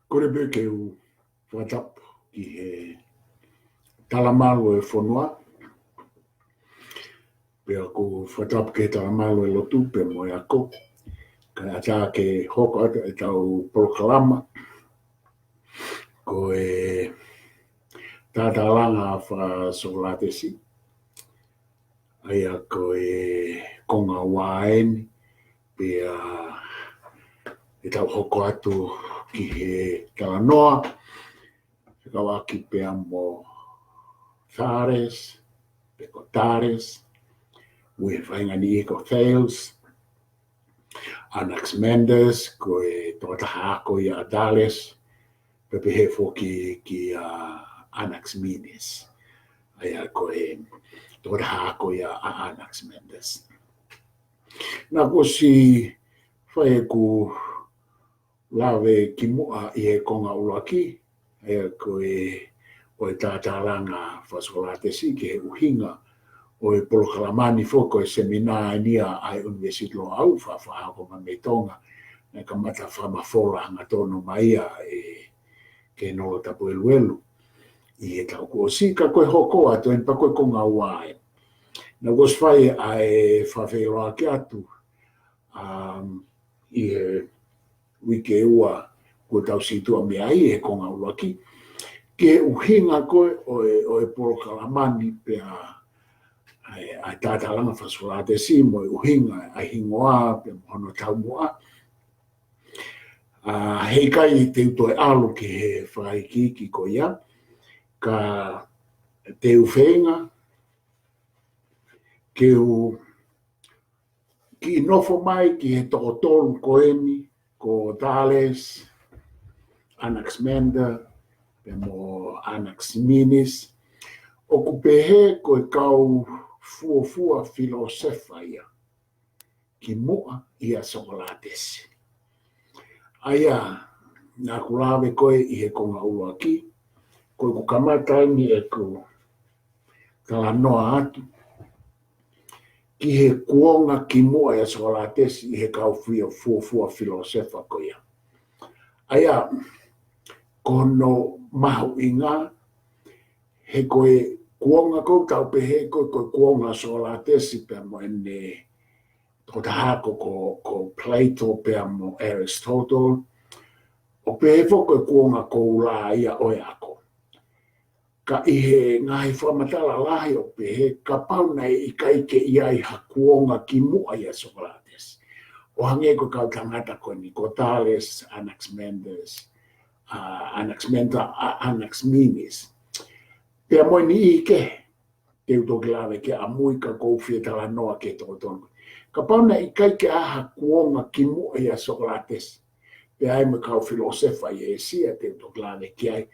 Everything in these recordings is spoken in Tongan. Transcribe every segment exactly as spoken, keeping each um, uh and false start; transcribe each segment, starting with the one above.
Kole pē ke u fakatapu ki he talamalu e fonua, pea ʻoku ou fakatapu ki he talamalu e lotu pea mo e ako. Kae ʻatā ke hoko atu ʻetau polokalama, ko e Tātālanga Faka-Sokolatesi, ʻa ia ko e konga ua eni, pea ʻe tau hoko atu ki he talanoa, fekauʻaki pea mo Thales, pe ko Thales, ui he faʻahinga niʻihi ko Thales, Anaximander, ko e tokotaha ako ia ʻa Thales, pea pehē foki kia Anaximenes. ʻA ia ko e tokotaha ako ia ʻa Anaximander. Naʻá ku ʻosi fai ʻeku lave kimuʻa ʻi he konga ʻuluaki, ʻa ia ko e, ʻo e Tātālanga Faka-Sokolatesi ki he ʻuhinga ʻo e polokalama ni foki ko e seminā eni ʻa e ʻUnivēsiti Loʻau, Fakafakahoko mai mei Tonga, naʻe kamata fakamafola hangatonu mai ia ʻe Kēnolo Tapueluelu ʻi he taʻu kuo ʻosi, ka ko e hoko atu eni pea ko e konga ua ē. Naʻá ku ʻosi fai ʻa e fakafeʻiloaki atu, um, ʻi he uike ʻe ua kuo tau situʻa mei ai he konga ʻuluaki, ki he ʻuhinga ko ē ʻo e, ʻo e polokalama ni pea ʻa e, ʻa e Tātālanga Faka-Sokolatesi mo e ʻuhinga ʻa e hingoa pea mo hono taumuʻa. ʻA, heʻikai te u toe ʻalu ki he fakaikiiki ko ia, ka te u feinga ke u kiʻi nofo mai ki he toko tolu ko eni, ko Thales, Anaximander, pea mo Anaximenes, ʻoku pehē ko e kau fuofua filōsefa ia kimuʻa ʻia Sokolatesi. ʻA ia, naʻá ku lave ko ē ʻi he konga ʻuluaki, ko ʻeku kamata eni ʻeku talanoa atu ki he kuonga kimuʻa ʻia Sokolatesi ʻi he kau fio-, fuofua filōsefa ko ia. ʻA ia, ko hono mahuʻinga, he ko e kuonga ko ē ʻoku tau pehē ko ē, ko e kuonga ʻo Sokolatesi pea mo ʻene tokotaha ako ko, ko Plato pea mo Aristotle, ʻoku pehē foki ko e kuonga koula ia ʻo e ako. Ka ʻi he ngaahi fakamatala lahi ʻoku pehē kapau naʻe ʻikai ke ʻi ai ha kuonga kimuʻa ʻia Sokolatesi, ʻo hangē ko e kau tangata ko eni, ko Thales, Anaximander, ʻa, Anaximander, ʻa, Anaximenes, pea mo e niʻihi kehe te u toki lave ki ai ʻamui, ka ʻoku ou fie talanoa ki he toko tolu. Kapau naʻe ʻikai ke ʻi ai ha kuonga kimuʻa ʻia Sokolatesi pea mo e kau filōsefa ʻi ʻĒsia te u toki lave ki ai,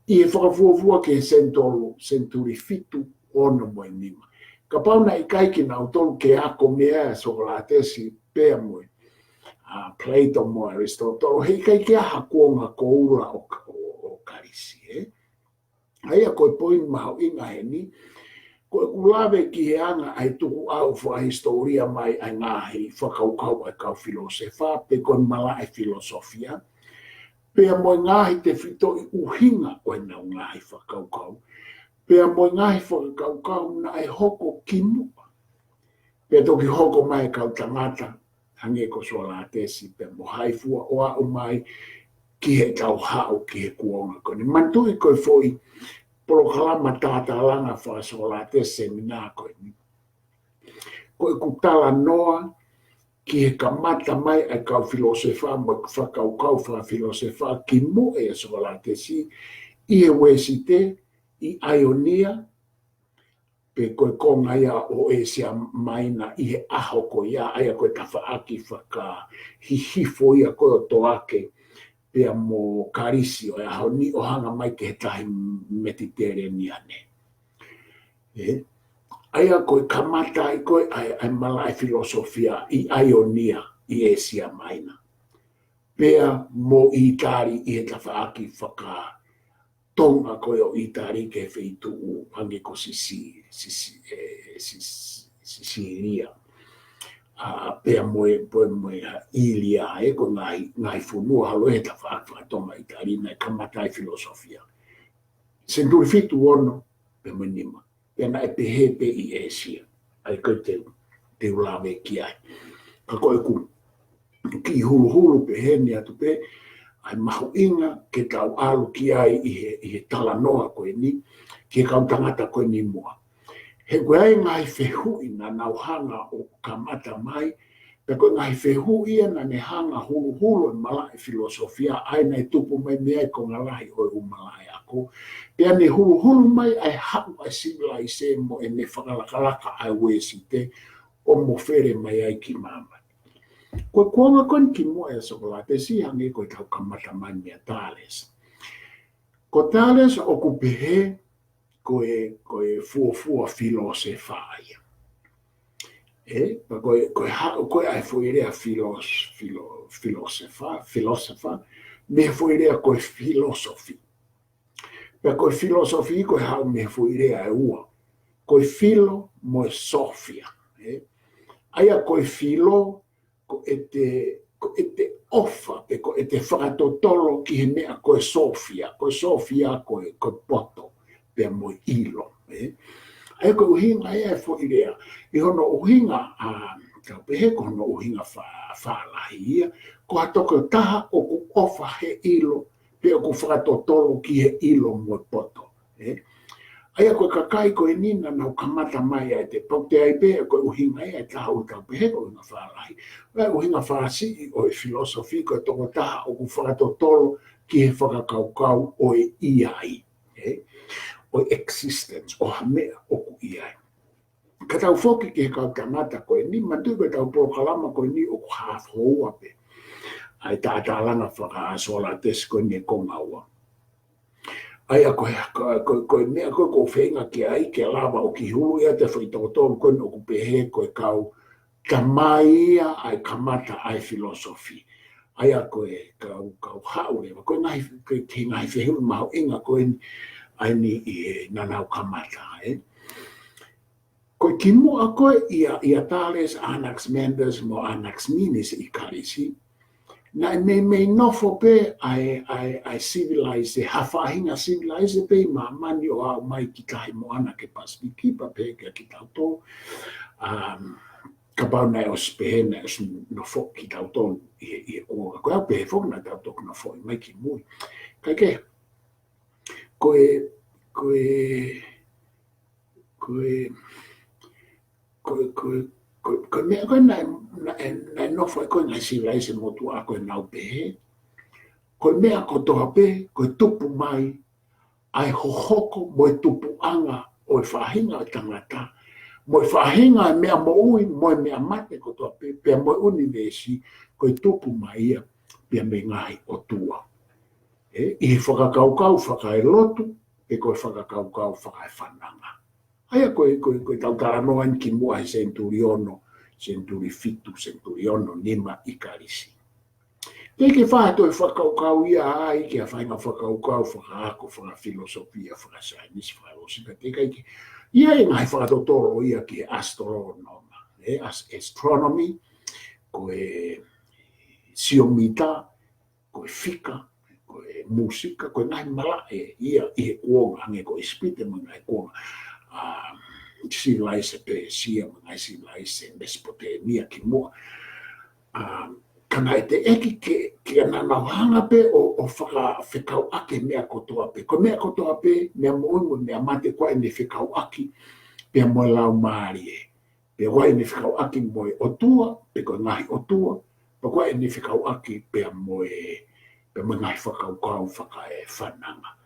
ʻi he fakafuofua ki he senitolu, senituli fitu, ono mo e nima. Kapau naʻe ʻikai kinautolu ke ako meʻa ʻa Sokolatesi pea mo e, ʻa, Plato mo Aristotle, heʻikai ke ʻi ai ha kuonga koula ʻo, ʻo, ʻo Kalisi, ē? ʻA ia ko e poini mahuʻinga heni, ko ʻeku lave ki he anga ʻa e tukuʻau fakahisitōlia mai ʻa e ngaahi fakakaukau ʻa e kau filōsefa, pe ko e malaʻe filōsofia, pea mo e ngaahi tefitoʻi ʻuhinga ʻo ʻenau ngaahi fakakaukau, pea mo e ngaahi fakakaukau naʻe hoko kimuʻa, pea toki hoko mai e kau tangata, hangē ko Sokolatesi pea mo hai fua ʻo aʻu mai ki heʻetau haʻu ki he kuonga ko eni. Manatuʻi ko e foʻi polokalama Tātālanga Faka-Sokolatesi seminā ko eni, ko ʻeku talanoa ki he kamata mai ʻa e kau filōsefa mo e fakakaukau fakafilōsefa kimuʻa ʻia Sokolatesi ʻi he Uēsite ʻi ʻAionia, pe ko e konga ia ʻo ʻĒsia Maina ʻi he ʻaho ko ia, ʻa ia ko e tafaʻaki fakahihifo ia ko ē ʻo Toake pea mo Kalisi ʻo e ʻaho ni, ʻo hanga mai ki he tahi Metiteleniane. Ē? ʻA ia ko e kamata ai ko ē ʻa e, ʻa e malaʻe filōsofia ʻi ʻAionia ʻi ʻĒsia Maina, pea mo ʻItali ʻi he tafaʻaki faka-Tonga ko ē ʻo ʻItali ki he feituʻu hangē ko Sisi-, Sisi-, ē, Sis-, Sisīlia. ʻA, pea mo e, pea mo e ʻIlia, ē, ko e ngaahi, ngaahi fonua holo he tafaʻaki fakatonga ʻItali naʻe kamata ai e filosofia. Senituli fitu, ono, pea mo e nima. Pea naʻe pehē pē ʻi ʻĒsia. ʻA ia ko e te u, te u lave ki ai. Ka ko ʻeku kiʻi huluhulu peheni atu pē, ʻa e mahuʻinga ke tau ʻalu ki ai ʻi he, ʻi he talanoa ko eni, ki he kau tangata ko eni muʻa. He ko e ʻi ai e ngaahi fehuʻi naʻa nau hanga ʻo kamata mai, pea ko e ngaahi fehuʻi ia naʻa ne hanga huluhulu e malaʻe filosofia, ʻa ia naʻe tupu mai mei ai e konga lahi ʻo e ʻū malaʻe ako. Pea ne huluhulu mai ʻa e haʻu ʻa e sivilaise mo ʻene fakalakalaka ʻa e Uēsite ʻo mofele mai ai ki māmani. Ko e kuonga ko eni kimuʻa ʻia Sokolatesi, hangē ko ʻetau kamata mai meia Thales. Ko Thales ʻoku pehē ko e, ko e fuofua filōsefa ia. Ē, pea ko e, ko e haʻu ko ē ʻa e foʻi lea filos-, filo-, filōsefa, filōsefa, mei he foʻi lea ko e philosophy. Pea ko e philosophy ko e haʻu mei he foʻi lea ʻe ua. Ko e philo mo e sophia, ē. ʻA ia ko e philo, ko ʻete, ko ʻete ʻofa, pe ko ʻete fakatotolo ki he meʻa ko e sophia, ko e sophia ko e, ko e poto, pea mo e ʻilo, ē. ʻA ia ko e ʻuhinga ia e foʻi lea, ʻi hono ʻuhinga, ʻa, tau pehē ko hono ʻuhinga fā-, fālahi ia, ko ha tokotaha ʻoku ʻofa he ʻilo, pe ʻoku fakatotolo ki he ʻilo mo e poto, ē. ʻA ia ko e kakai ko eni naʻa nau kamata mai ai te pau te ai pē, ko e ʻuhinga ia ʻe taha ʻoku tau pehē ko e ʻuhinga fālahi. Ko e ʻuhinga fāsiʻi ʻo e philosophy ko e tokotaha ʻoku fakatotolo ki he fakakaukau ʻo e ʻi ai, ē. ʻO e existence, ʻo ha meʻa ʻoku ʻi ai. Ka tau foki ki he kau tangata ko eni, manatuʻi ko ʻetau polokalama ko eni ʻoku haafe houa pē. ʻA e tatalanga faka-Sokolatesi ko eni ʻe konga ua. ʻA ia ko e, ko, ko, ko e meʻa ko ē ʻoku ou feinga ki ai, ke lava ʻo kiʻi huluʻi atu e foʻi toko tolu ko eni ʻoku pehē ko e kau tamai ia ʻa e kamata ʻa e philosophy. ʻA ia ko e kau, kau haʻu leva, ko e ngaahi, ko e, ko e ngaahi fehuʻi mahuʻinga ko eni, ʻa eni ʻi he naʻa nau kamata, ē. Ko e kimuʻa ko ē ʻia, ʻia Thales, Anaximander mo Anaximenes ʻi Kalisi, naʻe meimei nofo pē ʻa e, ʻa e, ʻa e sivilaise, ha faʻahinga sivilaise pē ʻi māmani ʻo aʻu mai ki tahi moana ki he Pasifiki, pea pehē kia kitautolu, um, kapau naʻe ʻosi pehē naʻe ʻosi nofo kitautolu ʻi he, ʻi he kuonga ko ē, pehē foki naʻa tau toki nofoʻi mai ki mui. Kae kehe, ko e, ko e, ko e, ko e, ko e, ko e, ko e meʻa ko ē naʻe, naʻe, naʻe nofo ai ko ē ngaahi sivilaise motuʻa ko ē naʻa nau pehē, ko e meʻa kotoa pē, ko e tupu mai, ʻa e hohoko mo e tupuʻanga ʻo e faʻahinga ʻo e tangata, mo e faʻahinga ʻo e meʻa moʻui, mo e meʻa mate kotoa pē, pea mo e ʻunivēsi, ko e tupu mai ia, pea mei he ngaahi ʻotua. Ē, ʻi he fakakaukau fakaelotu, pe ko e fakakaukau fakaefananga. ʻA ia ko e, ko e, ko ʻetau talanoa eni kimuʻa he senituli ono, senituli fitu, senituli ono, nima ʻi Kalisi. Teʻeki ke fai ha toe fakakaukau ia ai ki ha faʻahinga fakakaukau fakaako, fakafilosofia, fakasaienisi, fakalōsika, teʻeki ai ke, ʻi ai e ngaahi fakatotolo ia ki he asitolonoma, ē, as-, astronomy, ko e siomita, ko e fika, ko e mūsika, ko e ngaahi malaʻe ia ʻi he kuonga, hangē ko ʻIsipite mo e ngaahi kuonga, um, sivilaise Pēsia mo e ngaahi sivilaise Mesopotemia kimuʻa. Um, ka naʻe teʻeki ke, ke naʻa nau hanga pē ʻo, ʻo fakafekauʻaki e meʻa kotoa pē. Ko e meʻa kotoa pē, meʻa moʻui mo e meʻa mate ko ē ʻene fekauʻaki pea mo e laumālie. Pea ko ʻene fekauʻaki mo e ʻotua, pe ko e ngaahi ʻotua, pea ko ʻene fekauʻaki pea mo e, pea mo e ngaahi fakakaukau fakaefananga.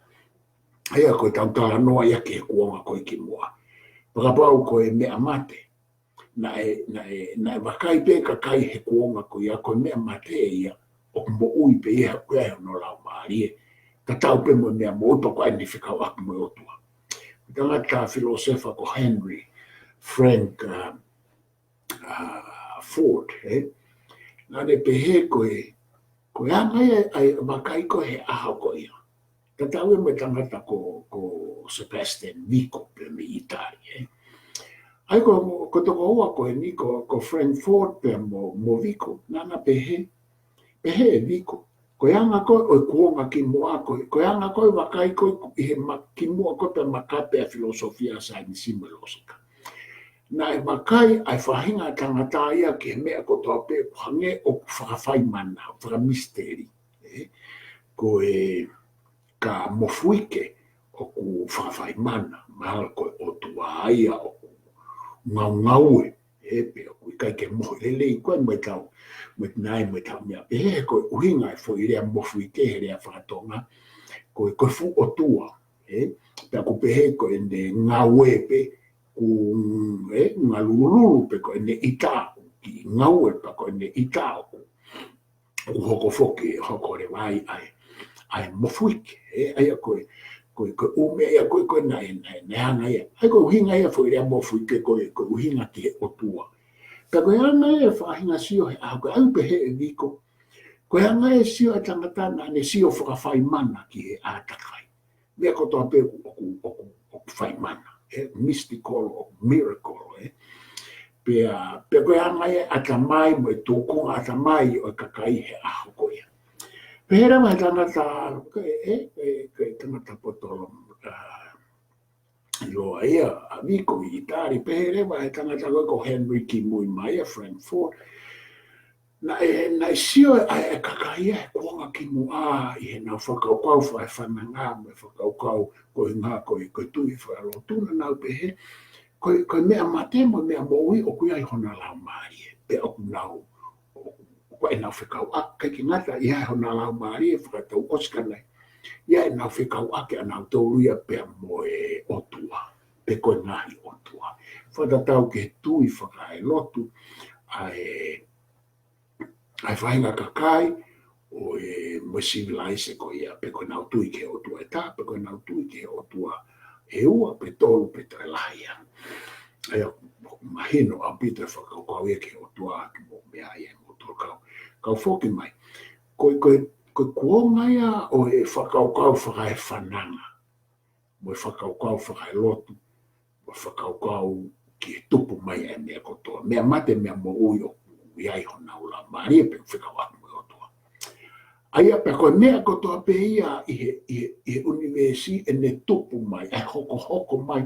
ʻA ia ko ʻetau talanoa ia ki he kuonga ko ē kimuʻa. Pea kapau ko e meʻa mate, naʻe, naʻe, naʻe vakai pē kakai he kuonga ko ia ko e meʻa mate ia, ʻoku moʻui pē ia he ʻoku ʻi ai hono laumālie. Tatau pē mo e meʻa moʻui pea ko ʻene fekauʻaki mo e ʻotua. Tangata filōsefa ko Henry Frank, uh, uh, Ford, ē? Naʻa ne pehē ko e, ko e anga ia ʻa e vakai ko ē he ʻaho ko ia. Tatau ia mo e tangata ko, ko Sebastian Vico pē mei ʻItali, ē? ʻA ia ko, ko e tokoua ko eni ko, ko Frankfurt pea mo, mo Viko, naʻá na pehē, pehē ʻe Viko, ko e anga ko ē ʻo e kuonga kimuʻa ko ē, ko e anga ko ē vakai ko ē ʻi he ma-, kimuʻa ko ē pea maka pē ʻa e filosofia, saienisi mo e lōsika. Naʻe vakai ʻa e faʻahinga tangata ia ki he meʻa kotoa pē ʻoku hangē ʻoku fakafaimana, fakamisiteli. Ē? Ko e ka mofuike ʻoku fakafaimana, mahalo ko e ʻotua ia ʻoku ngaungaue, ē, pe ʻoku ʻikai ke mohe lelei, ko e mo ʻetau, mo e naʻe mo ʻetau meʻa. Pehē ko e ʻuhinga e foʻi lea mofuike he lea faka-Tonga, ko e, ko e fuʻu ʻotua, ē, pea ʻoku pehē ko ʻene ngaue pē, ʻoku, ē, ngalululu pē ko ʻene ʻita, ʻoku kiʻi ngaue pē ko ʻene ʻita ʻoku ʻoku hoko foki, hoko leva ai ʻa e, ʻa e mofuike, ē, ʻa ia ko e, ko e, ko e ʻū meʻa ia ko ē, ko e naʻe, naʻe, naʻe hanga ia. ʻA ia ko e ʻuhinga ia foʻi lea mofuike ko e, ko e ʻuhinga ki he ʻotua. Ka ko e anga ia e faʻahinga sio he ʻaho ko ē, ʻa ia pehē ʻe Viko, ko e anga e sio e tangata naʻá ne sio fakafaimana ki he ʻātakai. Meʻa kotoa pē ʻoku, ʻoku, ʻoku, ʻoku faimana, ē, mystical ʻo miracle, ē. Pea, pea ko e anga ia e ʻatamai mo e tūkunga ʻatamai ʻo e kakai he ʻaho ko ia. Pehē leva he tangata, ē, ē, ē, ko e tangata potolo, ʻa, ʻiloa ia, ʻa Viko ʻi ʻItali, pehē leva he tangata ko ē ko Henry Kimui mai ʻa Frankfurt. Naʻe, naʻe sio ʻa e kakai ia he kuonga kimuʻa ʻi heʻenau fakakaukau fakaefananga mo e fakakaukau ko e ngaahi ko e, ko e tui fakalotu naʻa nau pehē, ko e, ko e meʻa mate mo e meʻa moʻui ʻoku ʻi ai hona laumālie, pea ʻoku nau, ʻo, ko ʻenau fekauʻaki, ʻikai ke ngata ʻi ai hona laumālie fakatau ʻosi ka naʻe ʻi ai ʻenau fekauʻaki ʻanautolu ia pea mo e ʻotua, pe ko e ngaahi ʻotua. Fakatatau ki he tui fakaelotu ʻa e ʻa e faʻahinga kakai ʻo e mo e sivilaise ko ia, pe ko ʻenau tui ki he ʻotua ʻe taha, pe ko ʻenau tui ki he ʻotua ʻe ua, pe tolu, pe toe lahi ia. ʻA ia, mahino ʻaupito e fakakaukau ia ki he ʻotua, ki mo meʻa ia mo tolu kau, kau foki mai. Ko e, ko e, ko e kuonga ia ʻo e fakakaukau fakaefananga mo e fakakaukau fakaelotu, mo e fakakaukau ki he tupu mai ʻa e meʻa kotoa. Meʻa mate, meʻa moʻui ʻoku ʻi ai honau laumālie pea fekauʻaki mo e ʻotua. ʻA ia pea ko e meʻa kotoa pē ia ʻi he, ʻi he, ʻi he ʻunivēsi ʻene tupu mai, ʻa e hokohoko mai,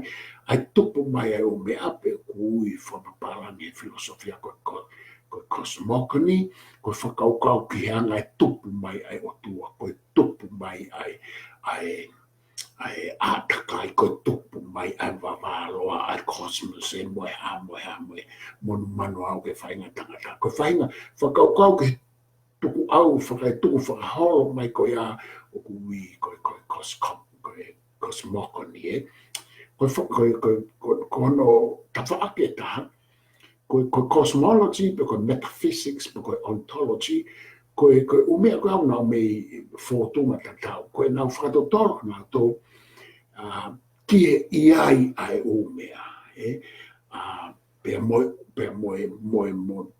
ʻa e tupu mai ʻa e ʻū meʻa pea ʻoku ui fakapapālangi he filosofia ko e, ko e, ko e cosmogony, ko e fakakaukau ki he anga e tupu mai ʻa e ʻotua, ko e tupu mai ʻa e, ʻa e, ʻa e ʻātakai, ko e tupu mai ʻa e vavā loa ʻa e cosmos, ʻe mo e hā, mo e hā, mo e monumanu au ki he faʻahinga tangata. Ko e faʻahinga fakakaukau ki he tukuʻau, fakaetuku, fakaholo mai ko ia ʻoku ui ko e, ko e cosco-, ko e cosmogony, ē. Ko e fa-, ko e, ko e, ko e, ko hono tafaʻaki ʻe taha, ko e, ko e cosmology, pe ko e metaphysics, pe ko e ontology, ko e, ko e ʻū meʻa ko ia ʻoku nau mei fōtunga tatau. Ko ʻenau fakatotolo nautolu, ʻa, ki he ʻi ai ʻa e ʻū meʻa, ē? ʻA, pea mo e, pea mo e, mo e, mo e,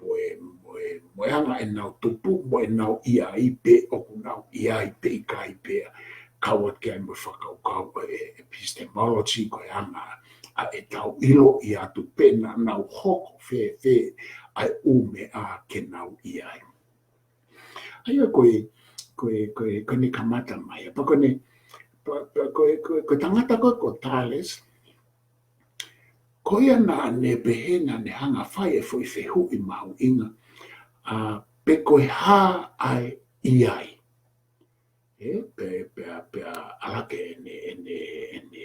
mo e, mo e, mo e anga ʻenau tupu, mo ʻenau ʻi ai pe ʻoku nau ʻi ai pe ʻikai pea kau atu ki ai mo e fakakaukau ʻo e epistemology, ko e anga ʻa ʻetau ʻiloʻi atu pe naʻa nau hoko fēfē ʻa e ʻū meʻa ke nau ʻi ai. ʻA ia ko e, ko e, ko e, ko ʻene kamata mai. Pea ko ʻene, pea, pea ko e, ko e, ko e tangata ko ē ko Thales, ko ia naʻá ne pehē naʻá ne hanga fai e foʻi fehuʻi mahuʻinga, ʻa, pe ko e hā ʻa e ʻi ai. Ē, pe, pea, pea ʻalu hake ʻene, ʻene, ʻene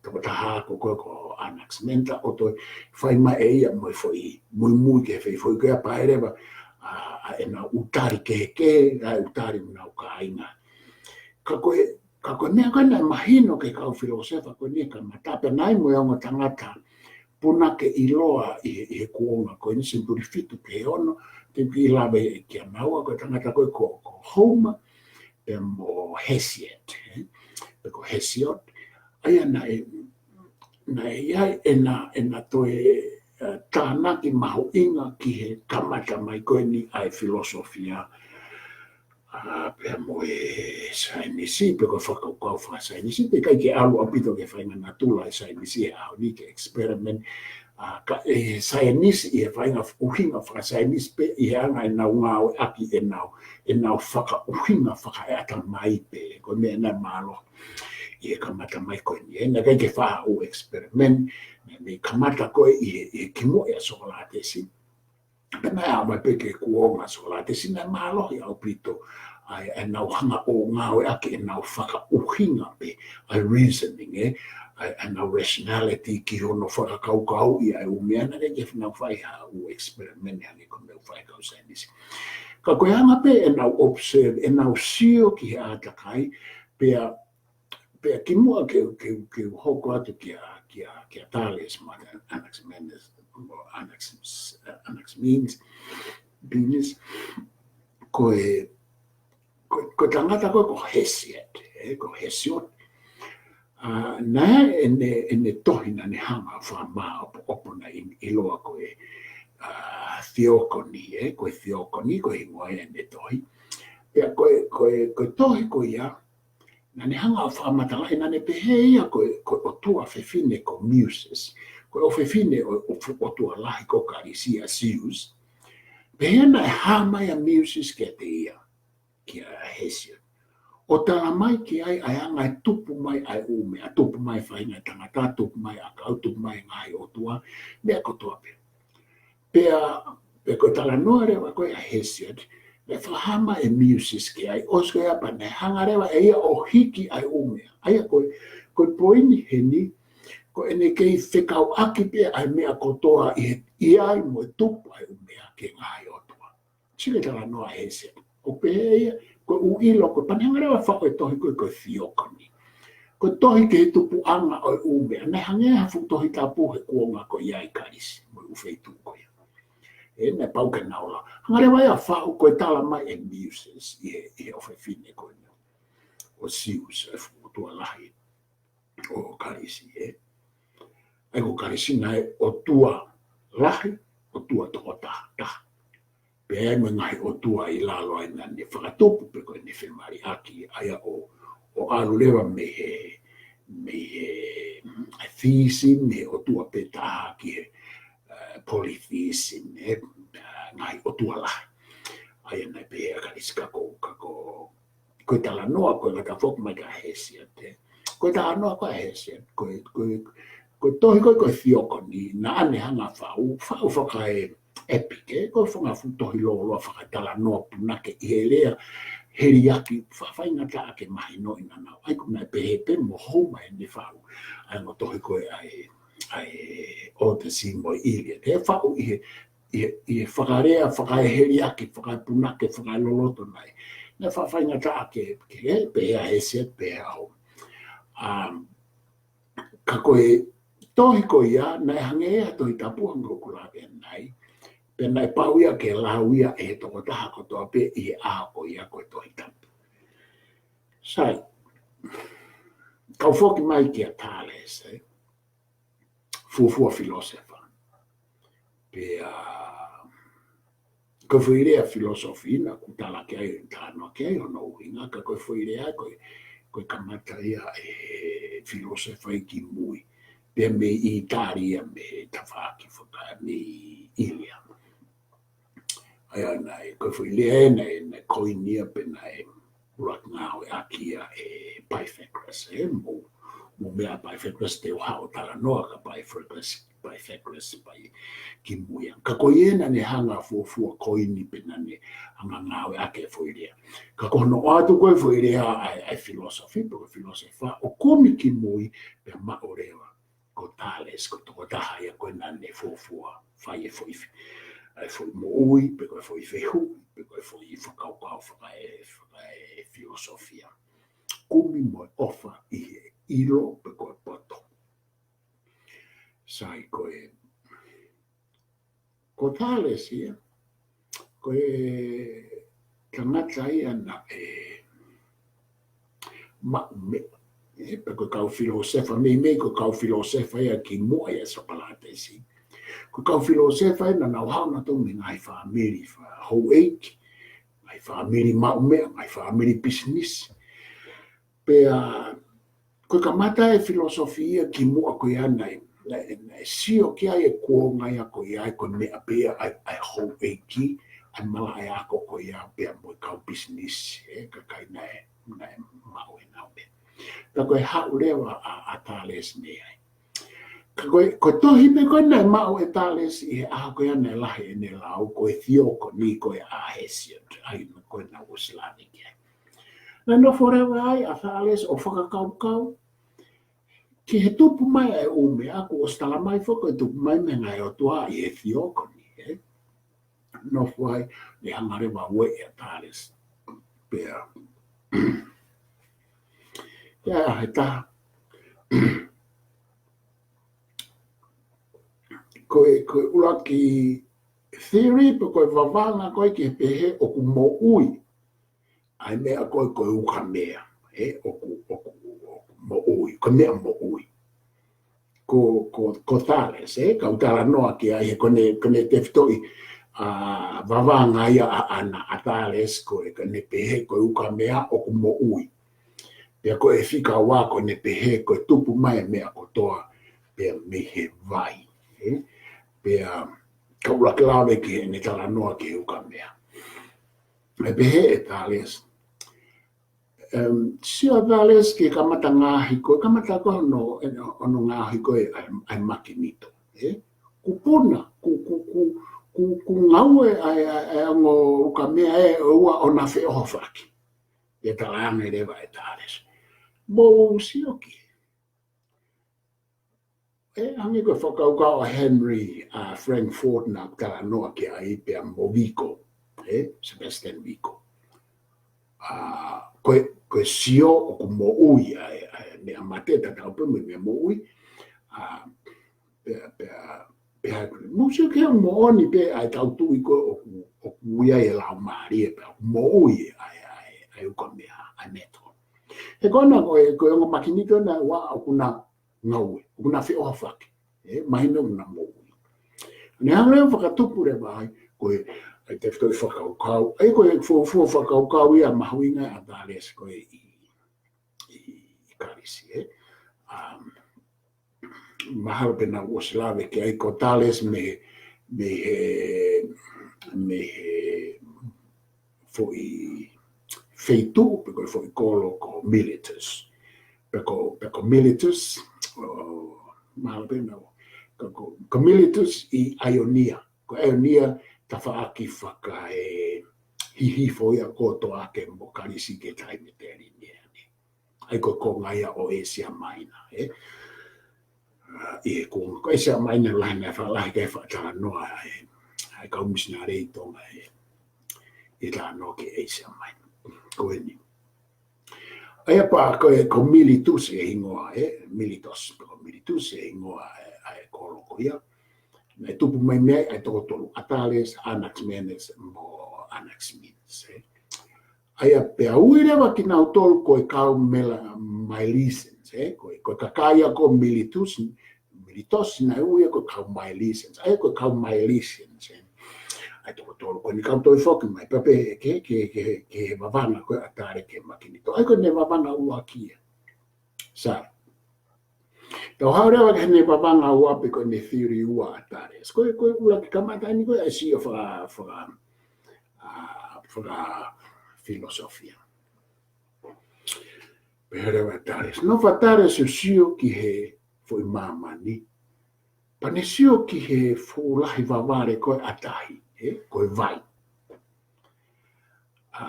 tokotaha ko ē ko, ko Anaximander ʻo toe fai mai ʻe ia mo e foʻi muimui ki he foʻi, foʻi ko ia pea ʻai leva, ʻa, ʻa ʻenau ʻū tali kehekehe, ʻa e ʻū tali ʻenau kāinga. Ka ko e, ka ko e meʻa ko ē naʻe mahino ki he kau filōsefa ko eni he kamata, pea naʻe ʻi ai mo e ongo tangata punake ʻiloa ʻi he, ʻi he kuonga ko eni, senituli fitu ki he ono, te u kiʻi lave kia naua, ko e tangata ko ē ko, ko Homer, pea mo Hesiod, ē? Pe ko Hesiod, ʻa ia naʻe, naʻe ʻi ai ʻena, ʻena toe, ē, tānaki mahuʻinga ki he kamata mai ko eni ʻa e filōsofia, ʻa, pea mo e saienisi, pe ko e fakakaukau fakasaienisi, pea ʻikai ke ʻalu ʻaupito ki he faʻahinga natula ʻa e saienisi he ʻaho ni, ki he experiment, ʻa, ka, ʻe he saienisi ʻi he faʻahinga ʻuhinga fakasaienisi pē ʻi he anga ʻenau ngāueʻaki ʻenau, ʻenau fakaʻuhinga fakaeʻatamai pē, ko e meʻa naʻe mālohi ʻi he kamata mai ko eni. Naʻe ʻikai ke fai ha ʻū experiment, naʻe kamata ko ē ʻi he, ʻi he kimuʻa ʻia Sokolatesi. Pea naʻe aʻu mai pē ki he kuonga ʻo Sokolatesi naʻe mālohi ʻaupito ʻa e, ʻenau hanga ʻo ngāueʻaki ʻenau fakaʻuhinga pē, ʻa e reasoning, ē, ʻa e, ʻenau rationality ki hono fakakaukauʻi ʻa e ʻū meʻa, naʻe ʻikai ke nau fai ha ʻū experiment hangē ko e meʻa ʻoku fai ʻe he kau saienisi. Ka ko e anga pē ʻenau observe, ʻenau sio ki he ʻātakai, pea pea kimuʻa ke, ke, ke hoko atu kia, kia, kia Thales mo Anaximenes, mo Anaximenes, Anaximenes, Menes, ko e, ko, ko e tangata ko ē ko Hesiod, ē, ko Hesiod. ʻA, naʻe ʻi ai ʻene, ʻene tohi naʻa ne hanga ʻo fakamāopoopo naʻe ʻi, ʻiloa ko e, ʻa, Theogony, ē, ko e Theogony, ko e hingoa ia ʻene tohi. Pea ko e, ko e, ko e tohi ko ia, naʻa ne hanga ʻo fakamatalaʻi, naʻa ne pehē ia ko e, ko e ʻotua fefine ko Muses, ko e ʻofefine ʻo, ʻo, ʻotua lahi ko Kalisi ʻa Zeus. Pehē naʻe hā mai ʻa Muses kiate ia, kia Hesiod, ʻo tala mai ki ai ʻa e anga e tupu mai ʻa e ʻū meʻa, tupu mai faʻahinga tangata, tupu mai ʻakau, tupu mai ngaahi ʻotua, meʻa kotoa pē. Pea, pea ko e talanoa leva ko ē ʻa Hesiod, naʻe fakahā mai ʻe Muses ki ai, ʻosi ko ia pea naʻe hanga leva ʻe ia ʻo hiki ʻa e ʻū meʻa. ʻA ia ko e, ko e poini heni, ko ʻene kei fekauʻaki pē ʻa e meʻa kotoa ʻi he, ʻi ai mo e tupu ʻa e ʻū meʻa ki he ngaahi ʻotua. Sio ki he talanoa ʻa Hesiod. ʻO pehē ia, ko e ʻilo ko e pea ne hanga leva ʻo faʻu e tohi ko ē ko e Theogony. Ko e tohi ki he tupuʻanga ʻo e ʻū meʻa. Naʻe hangē ha fuʻu tohi tapu he kuonga ko ia ʻi Kalisi, mo e ʻū feituʻu ko ia. Ē, naʻe pau ke nau lau. Hanga leva ia ʻo faʻu ko e tala mai ʻe Muses ʻi he, ʻi he ʻofefine ko eni ʻo Zeus, ʻa e fuʻu ʻotua lahi ʻo Kalisi, ē. ʻA ia ko Kalisi naʻe ʻotua lahi, ʻotua tokotaha, taha. Pea mo e ngaahi ʻotua ʻi lalo ai naʻa ne fakatupu pe ko ʻene femaliʻaki, ʻa ia ʻo, ʻo ʻalu leva mei he, mei he, mm, theism, mei he ʻotua pē taha ki he, ē, polytheism, ē, ē, ngaahi ʻotua lahi. ʻA ia naʻe pehē ʻa Kalisi ka ko, ka ko, ko e talanoa ko ē ngata foki mai kia Hesiod, ē. Ko e talanoa ko ē ʻa Hesiod, ko e, ko e, ko e tohi ko ē ko e Theogony, naʻa ne hanga ʻo faʻu, faʻu fakaeʻepiki, ko e fanga fuʻu tohi lōloa fakatalanoa punake ʻi he lea heliaki, fa-, faingataʻa ke mahinoʻi naʻa nau. ʻA ia ko e meʻa pehē pē mo hono ʻene faʻu ʻa e ongo tohi ko ē ʻa e, ʻa e Odyssey mo e Iliad. ʻE faʻu ʻi he, ʻi he, ʻi he fakalea, fakaeheliaki, fakaepunake, fakaeloloto nai. Naʻe fa-, faingataʻa ke, ke, ke pehē ʻa Hesiod, pehē ʻa Homer. Um, ka ko e tohi ko ia, naʻe hangē ia ha tohi tapu hangē ko ʻeku lave ʻanenai. Pea naʻe pau ia ke lau ia ʻe he tokotaha kotoa pē ʻi he ʻaho ko ia ko e tohi tapu. Sai, kau foki mai kia Thales, ē. Fuofua filosefa. Pea, ko e foʻi lea philosophy naʻa ku tala ki ai, talanoa ki ai hono ʻuhinga, ka ko e foʻi lea ko e, ko e kamata ia ʻe he filosefa ʻi kimui. Pea mei ʻĪtalia, mei he tafaʻaki faka-, mei ʻIlia. ʻA ia naʻe, ko e foʻi lea ē naʻe, naʻe koini ia pe naʻe ʻuluaki ngāueʻaki ia ʻe Pythagoras, ē, mou, mou meaʻi ʻa Pythagoras, te u haʻu ʻo talanoa kia Pythagoras, Pythagoras, pea ʻi kimui ange. Ka ko ia naʻa ne hanga ʻo fuofua koini pe naʻa ne hanga ʻo ngāueʻaki e foʻi lea. Ka ko hono ʻoatu ko ē foʻi lea ʻa e, ʻa e philosophy, pe ko e filosefa, ʻo kumi kimui pea maʻu leva ko Thales, ko e tokotaha ia ko ē naʻa ne fuofua fai e foʻi fe-, ʻa e foʻi moʻui, pe ko e foʻi fehuʻi, pe ko e foʻi fakakaukau fakae-, fakaefilosofia. Kumi mo e ʻofa ʻi he ʻilo, pe ko e poto. Sai ko e, ko Thales ia, ko e tangata ia naʻe maʻu meʻa, ē, pe ko e kau filosefa, meimei ko e kau filosefa ia kimuʻa ʻia Sokolatesi. Ko e kau filosefa ia naʻa nau haʻu nautolu mei he ngaahi fāmili fa-, houʻeiki, ngaahi fāmili maʻu meʻa, ngaahi fāmili pisinisi. Pea, ko e kamata e filosofia kimuʻa ko ia naʻe, naʻe, naʻe sio ki ai e kuonga ia ko ia, ko e meʻa pē ia ʻa e, ʻa e houʻeiki, ʻa e malaʻe ako ko ia pea mo e kau pisinisi, ē, kakai naʻe, naʻe maʻu ʻenau meʻa. Pea ko e haʻu leva ʻa, ʻa Thales mei ai. Ka ko e, ko e tohi pē ko ē naʻe maʻu ʻe Thales ʻi he ʻaho ko ia naʻe lahi ʻene lau, ko e theogony ko ē ʻa Hesiod, ʻa ia ko ē naʻa ku ʻosi lave ki ai. Naʻe nofo leva ai ʻa Thales ʻo fakakaukau ki he tupu mai ʻa e ʻū meʻa, kuo ʻosi tala mai foki ko e tupu mai mei he ngaahi ʻotua ʻi he theogony, ē? Nofo ai, ne hanga leva ʻo ueʻi ʻa Thales. Pea ʻi ai ʻa e taha, ko e, ko e ʻuluaki theory pe ko e vavanga ko ē ki he pehē ʻoku moʻui ʻa e meʻa ko ē ko e ukamea, ē, ʻoku, ʻoku, ʻoku moʻui, ko e meʻa moʻui. Ko, ko, ko Thales, ē, kau talanoa ki ai he ko ʻene, ko ʻene tefitoʻi, ʻa, vavanga ia ʻaʻana ʻa Thales ko e, ko ʻene pehē ko e ukamea ʻoku moʻui. Pea ko e fika ua ko ʻene pehē ko e tupu mai e meʻa kotoa pea mei he vai, ē? Pea kau ʻuluaki lave ki heʻene talanoa ki he ukamea. ʻE pehē ʻe Thales, em, sio ʻa Thales ki he kamata ngaohi ko ē, kamata ko ē hono, hono ngaohi ko ē ʻa e, ʻa e makinito, ē? Kuo puna, kuo, kuo, kuo, kuo, kuo ngaue ʻa e, ʻa e, ʻa e ongo ukamea ē ʻo ua ʻona feʻohofaki. ʻE talaange leva ʻe Thales, mou sio ki he, ē, hangē ko e fakakaukau ʻa Henry, ʻa Frankfurt naʻa ku talanoa ki ai pea mo Vico, ē, Sebastian Vico. ʻA, ko e, ko e sio ʻoku moʻui ʻa e, ʻa e meʻa mate tatau pē mo e meʻa moʻui. ʻA, pea, pea, pea, mou sio ki he moʻoni pē ʻa e tau tui ko ē ʻoku, ʻoku ʻi ai e laumālie pea ʻoku moʻui ʻa e, ʻa e, ʻa e ukamea, ʻa e metal. He ko ena ko e, ko e ongo makinito ena ua ʻoku na ngaue, ʻoku na feʻohofaki. Ē, mahino ʻoku na moʻui. Ne hanga leva ʻo fakatupu leva ai, ko e, ʻa e tefitoʻi fakakaukau, ʻa ia ko e fuofua fakakaukau ia mahuʻinga ʻa Thales ko ē ʻi, ʻi, ʻi Kalisi, ē. Um, mahalo pē naʻa ku ʻosi lave ki ai ko Thales mei he, mei he, mei he foʻi feituʻu, pe ko e foʻi kolo ko Miletus. Pe ko, pe ko Miletus, ʻo, mahalo pē naʻa, ko, ko, ko Miletus ʻi Ionia. Ko Ionia tafaʻaki fakaehihifo ia ko Toake mo Kalisi ki he taimi Mediterranean. ʻA ia ko e konga ia ʻo ʻĒsia Maina, ē? ʻA, ʻi he konga, ko ʻĒsia Maina lahi naʻe faʻa lahi ke faʻa talanoa ai, ʻa e kau misinale ʻi Tonga ē, ʻi he talanoa ki ʻĒsia Maina. Ko eni. ʻA ia pea ko e, ko Miletus e hingoa, ē? Miletus, ko Miletus e hingoa, ē, ʻa e kolo ko ia. Naʻe tupu mai mei ai ʻa e toko tolu, ʻa Thales, Anaximenes, mo Anaximenes, ē? ʻA ia pea ui leva kinautolu ko e kau Mela-, Milesians, ē? Ko e, ko e kakai ia ko Miletus, Miletus naʻe ui ia ko e kau Milesians, ʻa ia ko e kau Milesians, ē? ʻA e toko tolu ko eni kau toe foki mai, pea pehē ki he, ki he, ki he, ki he vavanga ko ē ʻa Thales ki he makinito. ʻA ia ko ʻene vavanga ʻuluaki ia. Sai. Tau haʻu leva ki heʻene vavanga ua pe ko ʻene theory ua ʻa Thales. Ko e, ko e ʻuluaki kamata eni ko e ʻa e sio faka, faka, ʻa, fakafilosofia. Pehē leva ʻe Thales. Nofo ʻa Thales ʻo sio ki he foʻi māmani. Pea ne sio ki he fuʻu lahi vavale ko ē ʻa tahi, ē, ko e vai. ʻA,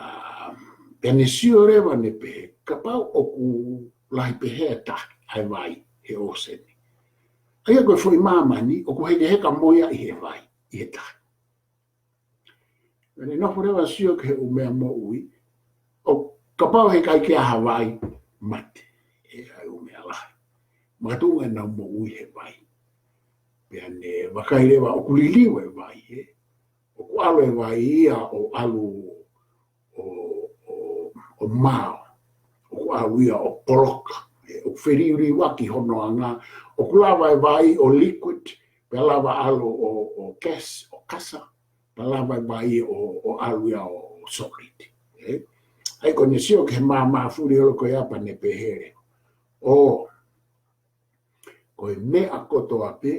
pea ne sio leva ne pehē, kapau ʻoku lahi pehē ʻa e tahi, ʻa e vai, he ʻōseni. ʻA ia ko e foʻi māmani, ʻoku hekeheka mo ia ʻi he vai, ʻi he tahi. Pea ne nofo leva ʻo sio ki he ʻū meʻa moʻui, ʻo kapau he ʻikai ke ʻi ai ha vai, mate, ē, ʻa e ʻū meʻa lahi. Makatuʻunga ʻenau moʻui he vai. Pea ne vakai leva ʻoku liliu e vai, ē. ʻOku ʻalu e vai ia ʻo ʻalu ʻo, ʻo, ʻo mao. ʻOku ʻalu ia ʻo poloka. ʻE, ʻoku feliuliuaki hono anga. ʻOku lava e vai ʻo liquid, pea lava ʻalu ʻo, ʻo gas, ʻo kasa. Pea lava e vai ʻo, ʻo ʻalu ia ʻo solid. Ē? ʻA ia ko ʻene sio ki he māmā fuliholo ko ia pea ne pehē leva, ʻō, Ko e meʻa kotoa pē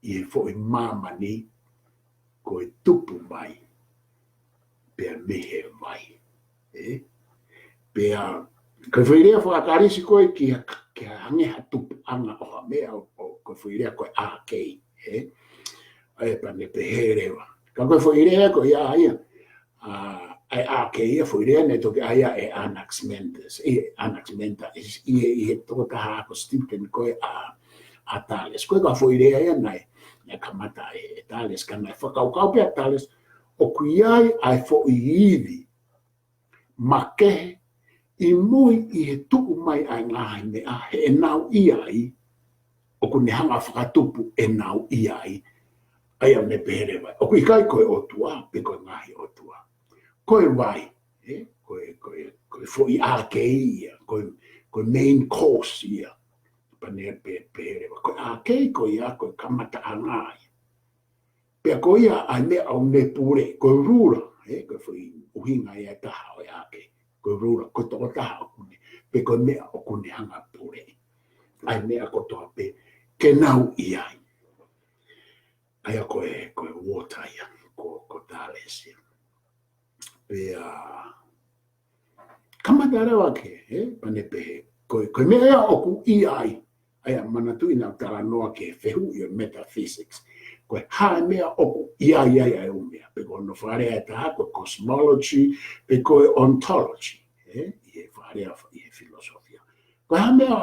ʻi he foʻi māmani ko e tupu mai pea mei he vai. Ē? Pea, ko e foʻi lea faka-Kalisi ko ē ki ha, ki ha hangē ha tupuʻanga ʻo ha meʻa ʻo, ʻo, ko e foʻi lea ko e ʻākei. Ē? ʻA ia pea ne pehē leva. Ka ko e foʻi lea ko ia ia. ʻA, ʻa e ʻākei ia foʻi lea ne toki ʻai ia ʻe Anaximander. ʻE Anaximander, ʻi, ʻi, ʻi he tokotaha ko Stephen ko ē ʻa, ʻa Thales. Ko e ka foʻi lea ia naʻe, naʻe kamata ʻe, ʻe Thales, ka naʻe fakakaukau pē ʻa Thales, ʻoku ʻi ai ʻa e foʻi ivi makehe ʻi mui ʻi he tuʻu mai ʻa e ngaahi meʻa heʻenau ʻi ai, ʻoku ne hanga fakatupu ʻenau ʻi ai, ʻa ia ne pehē leva. ʻOku ʻikai ko e ʻotua, pe ko e ngaahi ʻotua. Ko e vai, ē? Ko e, ko e, ko e foʻi ʻākei ia, ko e, ko e main cause ia. Pea ne pe-, pehē leva. Ko e ʻākei ko ia, ko e kamataʻanga ia. Pea ko ia ʻa e meʻa ʻoku ne pule, ko e ruler, ē, ko e foʻi ʻuhinga ia ʻe taha ʻo e ʻākei. Ko e ruler, ko e tokotaha ʻoku ne, pe ko e meʻa ʻoku ne hanga pule. ʻA e meʻa kotoa pē, ke nau ʻi ai. ʻA ia ko e, ko e water ia, ko, ko Thales ia. Pea, kamata leva ke, ē, pea ne pehē. Ko, ko e meʻa ia ʻoku ʻi ai. ʻA ia manatuʻi naʻa ku talanoa ki he fehuʻi ʻo e metaphysics. Ko e hā e meʻa ʻoku ʻi ai ai ʻa e ʻū meʻa. Pe ko hono fakalea ʻe taha, ko e cosmology, pe ko e ontology. Ē, ʻi he fakalea, ʻi he filosofia. Ko e hā e meʻa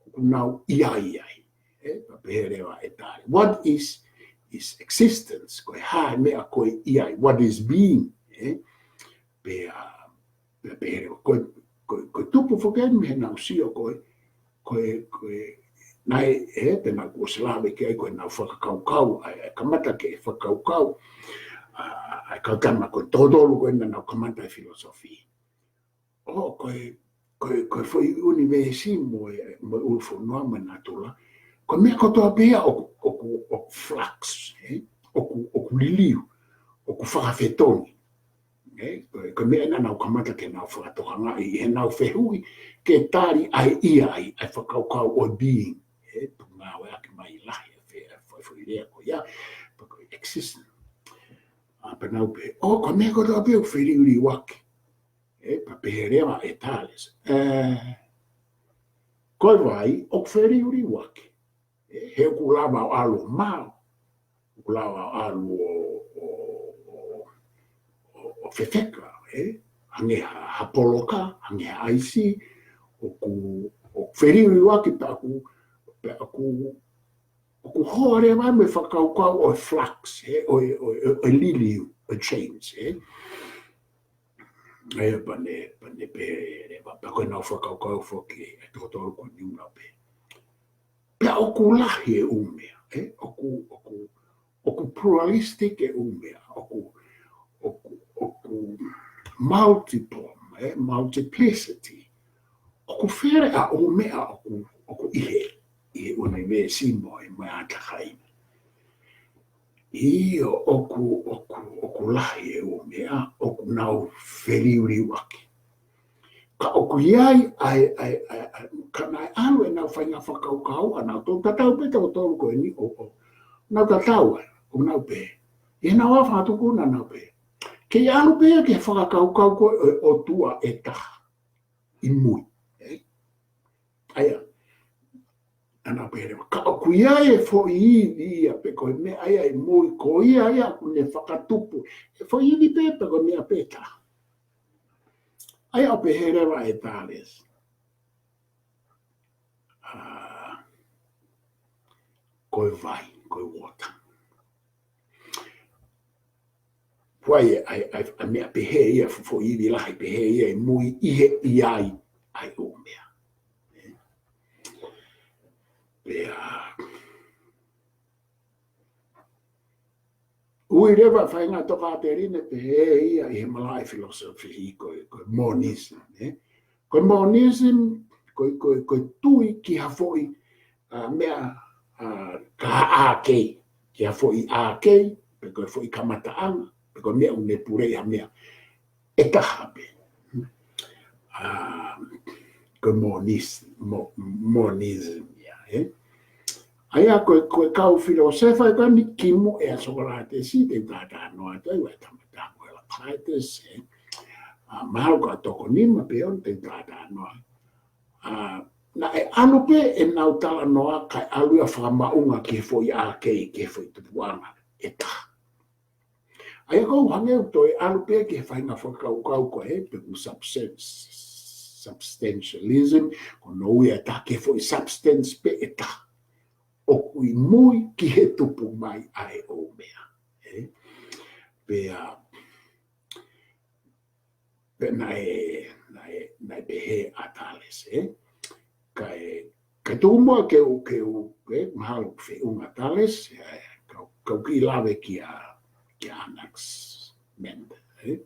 ʻoku nau ʻi ai ai. Ē, pea pehē leva ʻe Thales. What is, is existence? Ko e hā e meʻa ko e ʻi ai. What is being? Ē, pea, pea pehē leva. Ko e, ko e, ko e tupu foki eni mei heʻenau sio ko e, ko e, ko e, naʻe, ē, te nau kuo ʻosi lave ki ai ko ʻenau fakakaukau, ʻa e, ʻa e kamata ke fakakaukau, ʻa, ʻa e kau tama ko e totolu ko ē naʻa nau kamata e philosophy. ʻO, ko e, ko e, ko e foʻi ʻunivēsi mo e, mo e ʻulufonua mo e natula. Ko e meʻa kotoa pē ia ʻoku, ʻoku, ʻoku flux, ē? ʻOku, ʻoku liliu, ʻoku fakafetongi. Ē? Ko e, ko e meʻa naʻa nau kamata ke nau fakatokangaʻi, ʻi heʻenau fehuʻi, ke tali ʻa e ʻi ai, ʻa e fakakaukau ʻo e being. Ē? Tuku ngāueʻaki mai lahi, ʻa e fe-, ʻa e foʻi, foʻi lea ko ia, pe ko e existence. ʻA, pea nau pehē, ʻo, ko e meʻa kotoa pē ʻoku feliuliuaki. Ē, pea pehē leva ʻe Thales. Ē, ko e vai, ʻoku feliuliuaki. Ē, he ʻoku lava ʻo ʻalu ʻo mao. ʻOku lava ʻo ʻalu ʻo, ʻo, ʻo, ʻo, ʻo fefeka, ē? Hangē ha, ha poloka, hangē ha ʻaisi, ʻoku, ʻoku feliuliuaki pea ʻoku, pea ʻoku, ʻoku hoa leva mo e fakakaukau ʻo e flux, ē? ʻO e, ʻo e, ʻo e liliu, ʻo e change, ē? ʻA ia pea ne, pea ne pehē leva, pea ko ʻenau fakakaukau foki, ʻe toko tolu ko eni ʻoku nau pehē. Pea ʻoku lahi e ʻū meʻa, ē? ʻOku, ʻoku, ʻoku pluralistic e ʻū meʻa, ʻoku, ʻoku, ʻoku multiple, ē? Multiplicity. ʻOku fele ʻa e ʻū meʻa ʻoku, ʻoku ʻi he, ʻi he ʻunivēsi mo e, mo e ʻātakai. ʻIo, ʻoku, ʻoku, ʻoku lahi e ʻū meʻa, ʻoku nau feliuliuaki. Ka ʻoku ʻi ai, ʻa e, ʻa e, ʻa e, ʻa e, ka naʻe ʻalu ʻenau faʻahinga fakakaukau, ʻa nautolu tatau pē toko tolu ko eni ʻo, ʻo, nau tatau ai, ʻo nau pehē. ʻI heʻenau ʻalu fakatuku naʻa nau pehē. Kei ʻalu pē ia ki he fakakaukau ko ē ʻo e ʻOtua ʻe taha. ʻI mui. Ē? ʻA ia. ʻA naʻa pehē leva, ka ʻoku ʻi ai e foʻi ivi ia pe ko e meʻa ia ʻi mui, ko ia ia ʻoku ne fakatupu. E foʻi ivi pē pe ko e meʻa pē taha. ʻA ia ʻoku pehē leva ʻe Thales. ʻA, ko e vai, ko e water. Ko e, ʻa e, ʻa e, ʻa e meʻa pehē ia, fo-, foʻi ivi lahi pehē ia ʻi mui ʻi he ʻi ai ʻa e ʻū meʻa. Pea, ui leva faʻahinga tokāteline pehē ia ʻi he malaʻe philosophy ko e, ko e monism, ē? Ko e monism, ko e, ko e, ko e tui ki ha foʻi, ʻa, meʻa, ʻa, ka ʻākei, ki ha foʻi ʻākei, pe ko e foʻi kamataʻanga, pe ko e meʻa ʻoku ne puleʻi ha meʻa ʻe taha pē. ʻA, ko e monis-, mo-, monism ia, ē? ʻA ia ko e, ko e kau filōsefa ko eni kimuʻa ʻa Sokolatesi, te u talanoa atu ai, ʻa e tama ko Heraclitus, ē. ʻA, mahalo ko e toko nima pe ono te u talanoa. ʻA, naʻe ʻalu pē ʻenau talanoa kae ʻalu ia ʻo fakamaʻunga ki he foʻi ʻākei, ki he foʻi tupuʻanga ʻe taha. ʻA ia ʻoku ou hangē ʻoku toe ʻalu pē ki he faʻahinga fakakaukau ko ē, pe ko e substance, substantialism, ko hono ui ʻe taha ki he foʻi substance pē ʻe taha. ʻOku ʻi mui ki he tupu mai ʻa e ʻū meʻa. Ē? Pea, pea naʻe, naʻe, naʻe pehē ʻa Thales, ē? Kae, kae tuku muʻa ke u, ke u, ē, mahalo ʻoku feʻunga ʻa Thales, ē, kau, kau kiʻi lave kia, kia Anaximander, ē?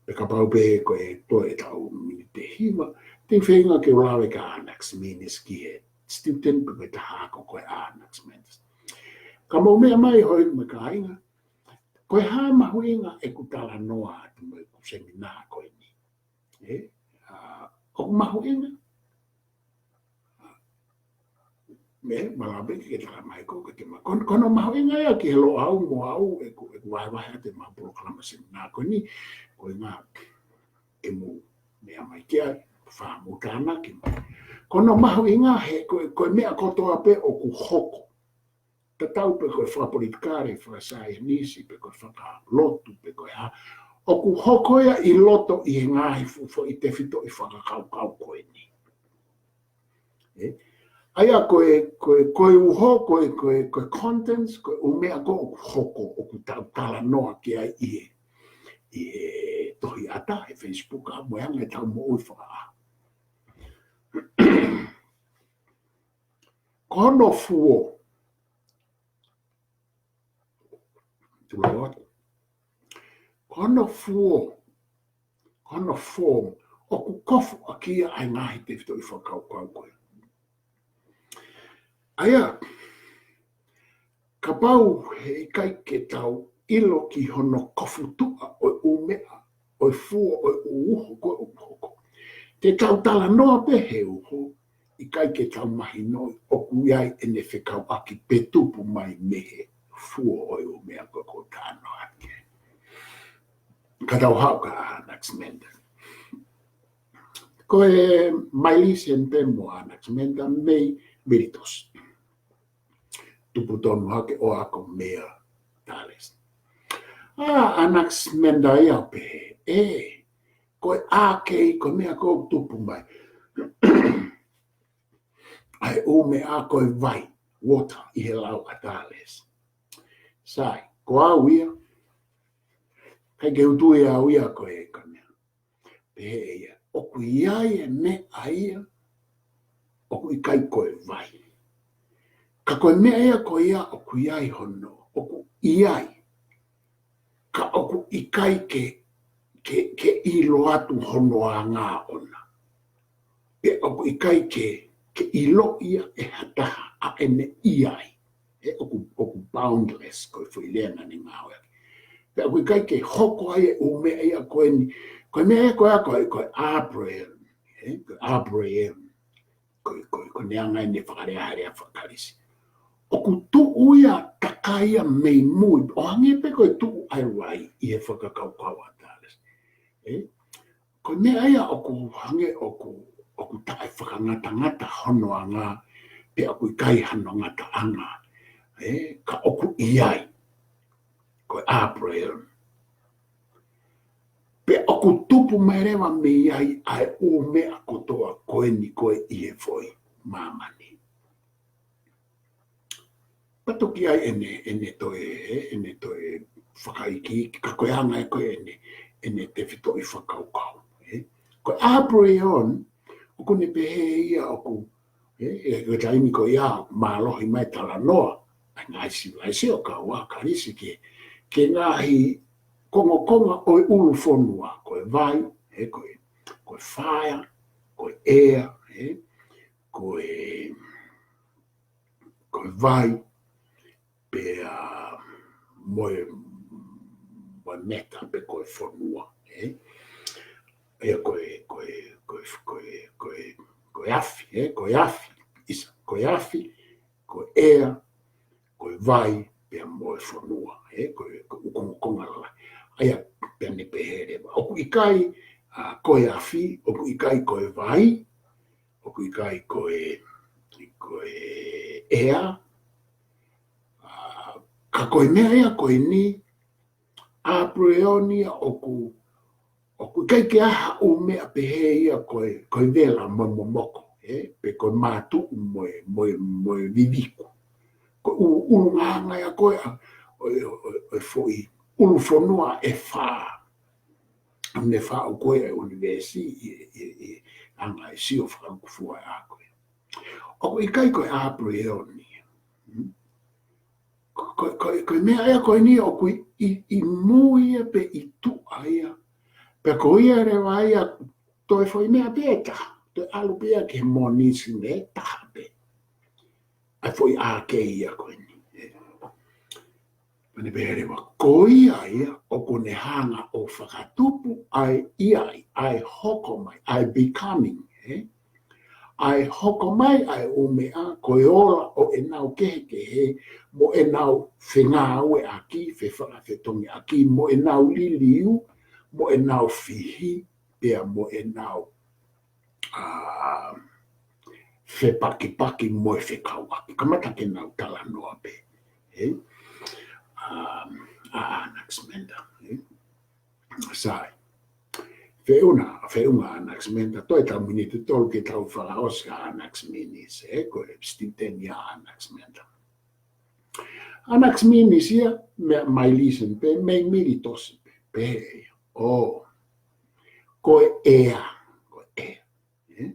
Pea kapau pē ko e toe ʻetau miniti ʻe hiva, te u feinga ke u lave kia Anaximenes ki he student pe ko e taha ako ko ē ʻa Anaximander. Ka mou meʻa mai hoi mo e kāinga, ko e hā mahuʻinga ʻeku talanoa atu mo ʻeku seminā ko eni. Ē? ʻA, ʻoku mahuʻinga. Ē, malava pē ke tala mai ko, ke te ma-, ko hono, ko hono mahuʻinga ia ki he Loʻau mo au, ʻeku, ʻeku vahevahe atu ʻema polokalama seminā ko eni, ko e ʻuhinga ke mou meʻa mai ki ai, fai haʻamou tānaki mai. Ko hono mahuʻinga he, ko, ko e meʻa kotoa pē ʻoku hoko. Tatau pē ko e fakapolitikale, fakasaienisi, pe ko e fakalotu, pe ko e hā. ʻOku hoko ia ʻi loto ʻi he ngaahi fu-, foʻi tefitoʻi fakakaukau ko eni. Ē? ʻA ia ko e, ko e, ko e uho, ko e, ko e, ko e contents, ko e ʻū meʻa ko ē ʻoku hoko, ʻoku tau talanoa ki ai ʻi he, ʻi he tohi ʻatā, he Facebook, ʻa mo e anga ʻetau moʻui fakaʻaho. Ko hono fuo. Tulou atu. Ko hono fuo. Ko hono form. ʻOku kofu ʻaki ia ʻa e ngaahi tefitoʻi fakakaukau ko ē. ʻA ia, kapau he ʻikai ke tau ʻilo ki hono kofutuʻa ʻo e ʻū meʻa, ʻo e fuo ʻo e ʻū uho ko ē ʻoku hoko. Te tau talanoa pē he uho, ʻikai ke tau mahinoʻi ʻoku ʻi ai ʻene fekauʻaki pe tupu mai mei he fuo ʻo e ʻū meʻa ko ē ʻoku talanoa ʻaki. Ka tau haʻu kia Anaximander. Ko e Milesian pē mo Anaximander mei Miletos. Tupu tonu hake ʻo ako meia Thales. ʻA Anaximander ia ʻo pehē, ē, ko e ʻākei, ko e meʻa ko ē ʻoku tupu mai. ʻA e ʻū meʻa ko e vai, water, ʻi he lau ʻa Thales. Sai, ko au ia, ʻikai ke u tui au ia ko e ka meʻa. Pehē ʻe ia, ʻoku ʻi ai e meʻa ia, ʻoku ʻikai ko e vai. Ka ko e meʻa ia ko ia, ʻoku ʻi ai hono, ʻoku ʻi ai. Ka ʻoku ʻikai ke, ke, ke ʻilo atu hono anga ʻona. Pea ʻoku ʻikai ke, ke ʻilo ia ʻe ha taha ʻa ʻene ʻi ai. Ē, ʻoku, ʻoku boundless, ko e foʻi lea naʻa ne ngāueʻaki. Pea ʻoku ʻikai ke hoko ai e ʻū meʻa ia ko eni. Ko e meʻa ia ko ē, ko e, ko e a priori, ē, ko e a priori. Ko e, ko e, ko e anga ʻene fakalea he lea faka-Kalisi. ʻOku tuʻu ia, takai ia mei mui. ʻO hangē pē ko e tuʻu ʻa e vai ʻi he fakakaukau ʻa Thales. Ē? Ko e meʻa ia ʻoku hangē ʻoku, ʻoku taʻefakangatangata hono anga, pea ʻoku ʻikai hano ngataʻanga. Ē? Ka ʻoku ʻi ai. Ko e a priori. Pea ʻoku tupu mai leva mei ai ʻa e ʻū meʻa kotoa ko eni ko ē ʻi he foʻi māmani. Pea toki ʻi ai ʻene, ʻene toe, ē, ʻene toe fakaikiiki, ka ko e anga ē ko ē ʻene, ʻene tefitoʻi fakakaukau, ē. Ko e a priori, ʻoku ne pehē ia ʻoku, ē, ē, ko e taimi ko ia, mālohi mai talanoa, ʻa e ngaahi sivilaise ʻo kau ʻa Kalisi ke, ke ngaahi kongokonga ʻo e ʻulu fonua, ko e vai, ē, ko e, ko e fire, ko e air, ē, ko e, ko e vai, pea mo e, mo e meta pe ko e fonua, ē? ʻA ia ko e, ko e, ko e, ko e, ko e, ko e afi, ē? Ko e afi, ʻisa, ko e afi, ko e ʻea, ko e vai, pea mo e fonua, ē, ko e, ko e ʻū kongokonga lalahi. ʻA ia pea ne pehē leva. ʻOku ʻikai, ʻa, ko e afi, ʻoku ʻikai ko e vai, ʻoku ʻikai ko e, ko e ʻea, ʻa, ka ko e meʻa ia ko eni, ʻa Breonia ʻoku, ʻoku ʻikai ke ʻi ai ha ʻū meʻa pehē ia ko e, ko e vela mo e momoko, ē, pe ko e mātuʻu mo e, mo e, mo e viviku. Ko e ʻū, ʻulungaanga ia ko ē ʻa, ʻo, ʻo, ʻo, ʻo e foʻi ʻulu fonua ʻe fā. Ne fā ʻo ko ē ʻa e ʻunivēsi ʻi, ʻi, ʻi, ʻanga e sio fakalukufua ʻa ko ē. ʻOku ʻikai ko e ʻa Breonia. Hmm? Ko, ko, ko, ko e meʻa ia ko eni ʻoku ʻi, ʻi, ʻi mui ia pe ʻi tuʻa ia. Pea ko ia leva ia toe foʻi meʻa pē ʻe taha. Toe ʻalu pē ia ki he moʻonisime ʻe taha pē. ʻA e foʻi ʻa kei ia ko eni. Pea ne pehē leva, ko ia ia ʻoku ne hanga ʻo fakatupu ʻa e ʻi ai, ʻa e hoko mai, ʻa e becoming, ē? ʻA e hoko mai ʻa e ʻū meʻa ko e ola ʻo ʻenau kehekehe, mo ʻenau fengāueʻaki, fefakafetongiʻaki, mo ʻenau liliu, mo ʻenau fihi, pea mo ʻenau, ʻa, fepakipaki mo e fekauʻaki. Kamata ke nau talanoa pē. Ē? ʻA, ʻa Anaximander, ē? Sai. Feʻunga, feʻunga Anaximander, toe tau miniti ʻe tolu ke tau fakaʻosi ʻa Anaximenes, ē? Ko e student ia ʻa Anaximander. Anaximenes ia, mei, mei Listen pē, mei Miletos pē, pehē ia. ʻŌ, ko e ʻea, ko e ʻea. Ē?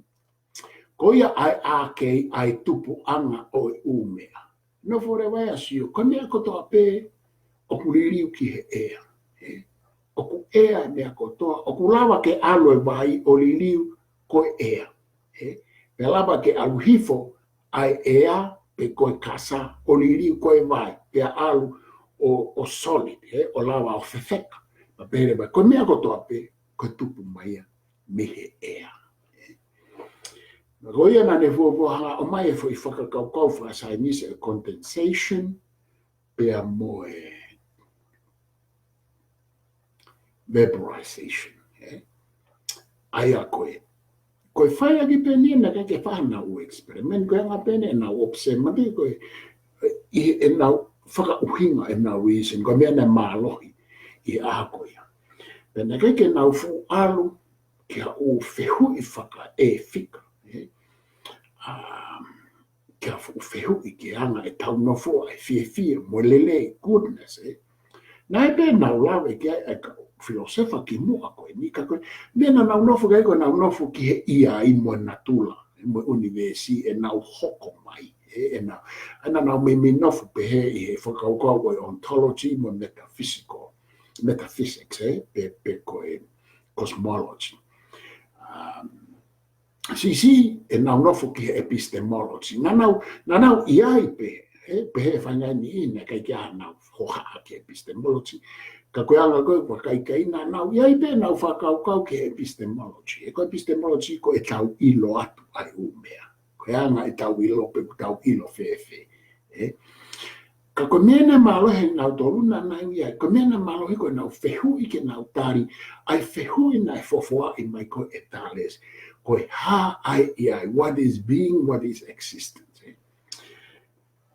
Ko ia ʻa e ʻa kei ʻa e tupuʻanga ʻo e ʻū meʻa. Nofo leva ia ʻo sio, ko e meʻa kotoa pē ʻoku liliu ki he ʻea. Ē? ʻOku ʻea e meʻa kotoa, ʻoku lava ke ʻalu e vai ʻo liliu ko e ʻea. Ē? Pea lava ke ʻalu hifo ʻa e ʻea pe ko e kasa ʻo liliu ko e vai, pea ʻalu ʻo, ʻo solid, ē? ʻO lava ʻo fefeka. Pea pehē leva, ko e meʻa kotoa pē, ko e tupu mai ia mei he ʻea. Ko ia naʻa ne fuofua hanga ʻo ʻomai e foʻi fakakaukau fakasaienisi e condensation, pea mo e vaporization, ē? ʻA ia ko e, ko e fai ʻaki pē eni naʻe ʻikai ke fai haʻanau experiment, ko e anga pē eni ʻenau observe, mate ko e, ʻi heʻenau fakaʻuhinga ʻenau reason, ko e meʻa naʻe mālohi ʻi he ʻaho ko ia. Pea naʻe ʻikai ke nau fuʻu ʻalu ki ha ʻū fehuʻi fakaʻefika, ē? ʻA, ki ha fuʻu fehuʻi ki he anga ʻetau nofo, ʻa e fiefia mo e lelei, goodness, ē? Naʻe pē nau lave ki ai ʻa e kau filōsefa kimuʻa ko eni, ka ko e meʻa naʻa nau nofo ki ai ko e nau nofo ki he ʻi ai mo e natula, ē, mo e ʻunivēsi ʻenau hoko mai, ē, ʻenau, ʻa ia naʻa nau meimei nofo pehē ʻi he fakakaukau ʻo e ontology mo e metaphysical, metaphysics, ē, pe, pe ko e cosmology. Um, Siʻisiʻi ʻenau nofo ki he epistemology. Naʻa nau, naʻa nau ʻi ai pē, ē, pehē ʻe he faʻahinga niʻihi naʻe ʻikai ke ʻi ai haʻanau hohaʻa ki he epistemology. Ka ko e anga ko ē ʻoku vakai ki ai, naʻa nau ʻi ai pē ʻenau fakakaukau ki he epistemology. Ē, ko e epistemology ko ʻetau ʻilo atu ʻa e ʻū meʻa. Ko e anga ʻetau ʻilo pe ʻoku tau ʻilo fēfē. Ē? Ka ko e meʻa naʻe mālohi ʻia nautolu naʻa nau ʻi ai, ko e meʻa naʻe mālohi ko ʻenau fehuʻi ke nau tali ʻa e fehuʻi naʻe fofoaʻi mai ko ē ʻe Thales. Ko e hā ʻa e ʻi ai, what is being, what is existence, ē?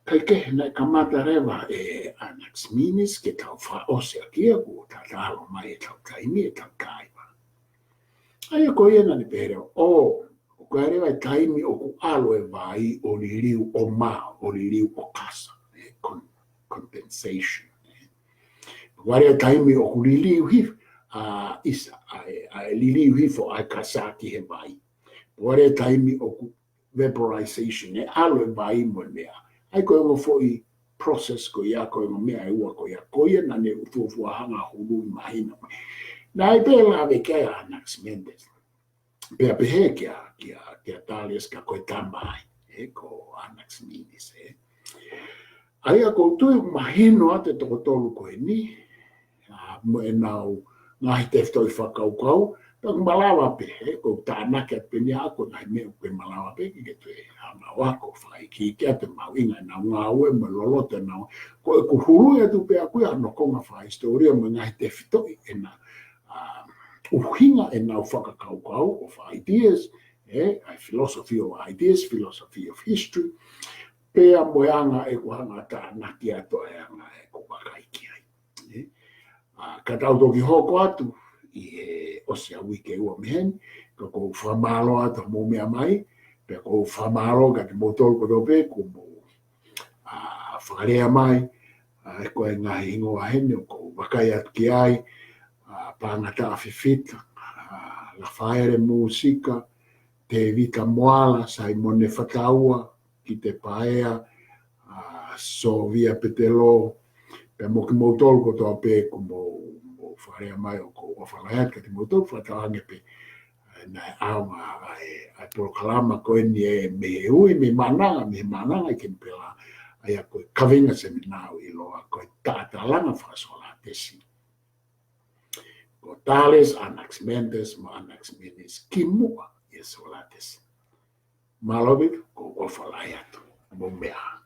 Kae kehe naʻe kamata leva ʻe Anaximenes ke tau fakaʻosi ʻaki ia kuo tatalo mai ʻetau taimi, ʻetau kāiva. ʻA ia ko ia naʻa ne pehē leva, ʻō, ʻoku ʻi ai leva e taimi ʻoku ʻalu e vai ʻo liliu ʻo mā, ʻo liliu ʻo kasa, ē, con-, condensation, ē. ʻOku ʻi ai leva e taimi ʻoku liliu hifo, ʻa, ʻisa, ʻa e, ʻa e liliu hifo ʻa e kasa ki he vai. ʻOku ʻi ai leva e taimi ʻoku vaporization, ē, ʻalu e vai mo e meʻa. ʻA ia ko e ongo foʻi process ko ia, ko e ongo meʻa ʻe ua ko ia, ko ia naʻa ne fuofua hanga ʻo huluʻi mahino mai. Naʻe pē lave ki ai ʻa Anaximenes. Pea pehē kia, kia, kia Thales ka ko e tamai, ē, ko Anaximenes, ē. ʻA ia ʻoku ou tui ʻoku mahino atu e toko tolu ko eni, ʻa, mo ʻenau ngaahi tefitoʻi fakakaukau, Malava pē, he, ʻoku ou tānaki atu pē ʻeni ʻaʻaku, ngaahi meʻa ʻoku malava pē ke, ke toe hanga ʻo ako, fai ki, ke ʻoatu e mahuʻinga ʻenau ngāue, mo e loloto ʻenau, ko e, ʻoku huluʻi atu pē ʻaʻaku ia hono konga fakahisitōlia, mo e ngaahi tefitoʻi ʻena, ʻa, ʻuhinga ʻenau fakakaukau of ideas, ē, ʻa e philosophy of ideas, philosophy of history, pea mo e anga ʻeku hanga ʻo tānaki atu ʻa e anga ʻeku vakai ki ai. Ē? ʻA, ka tau toki hoko atu ʻi he ʻosi ʻa e uike ʻe ua mei heni, ka ʻoku ou fakamālō atu hoʻomou meʻa mai, pea ʻoku ou fakamālō kiate kimoutolu kotoa pē kuo mou, ʻa, fakalea mai, ʻa, ʻa e ko e ngaahi hingoa heni ʻoku ou vakai atu ki ai, ʻa, Pangataʻa Fifita, ʻa, Lafaele Musika, Tēvita Moala, Saimone Fataua, Kite Paea, ʻa, Sōvia Petelo, pea mo kimoutolu kotoa pē kuo mou, mou fakalea mai, ʻoku ou ʻofa lahi atu kiate kimoutolu, fakatauange pē, ʻa, naʻe ʻaonga ʻa e, ʻa e polokalama ko eni ē mei he ui, mei Maʻananga, mei Maʻananga ʻi Kenipela, ʻa ia ko e kaveinga semina ʻoku ʻiloa ko e Tatalanga Faka-Solatesi. Ko Thales, Anaximenes, mo Anaximenes, kimuʻa ʻia Solatesi. Mālō ʻaupito, ʻoku ou ʻofa lahi atu. Mou meʻa ā.